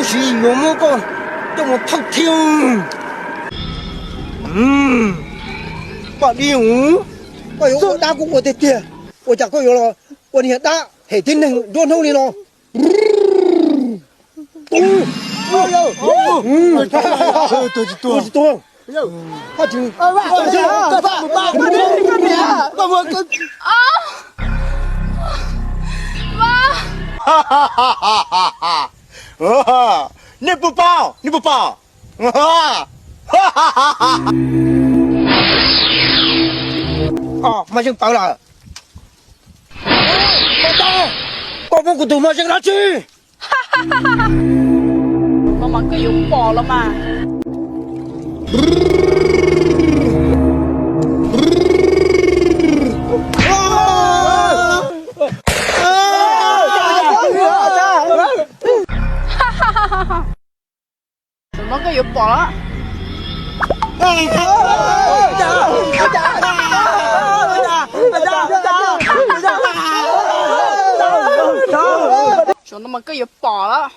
Tsis yuav muab koj coj mus thawj thiab. Paj Dib, koj yuav ua dab kuj ua tiag tiag, ua cas koj yuav los ua niag dab hem tib neeg nruab hnub li no? Tuag tsis tuag? Nej puas paub, nej puas paub? Maj Zeej paub lawm. Koj muab kuv tus Maj Zeej dab tsi? Tus no mas koj yuav pom los mas. Tus no koj yuav pom los. Tus no mas koj yuav pom los. Pom los. Tus no mas koj yuav pom los mas.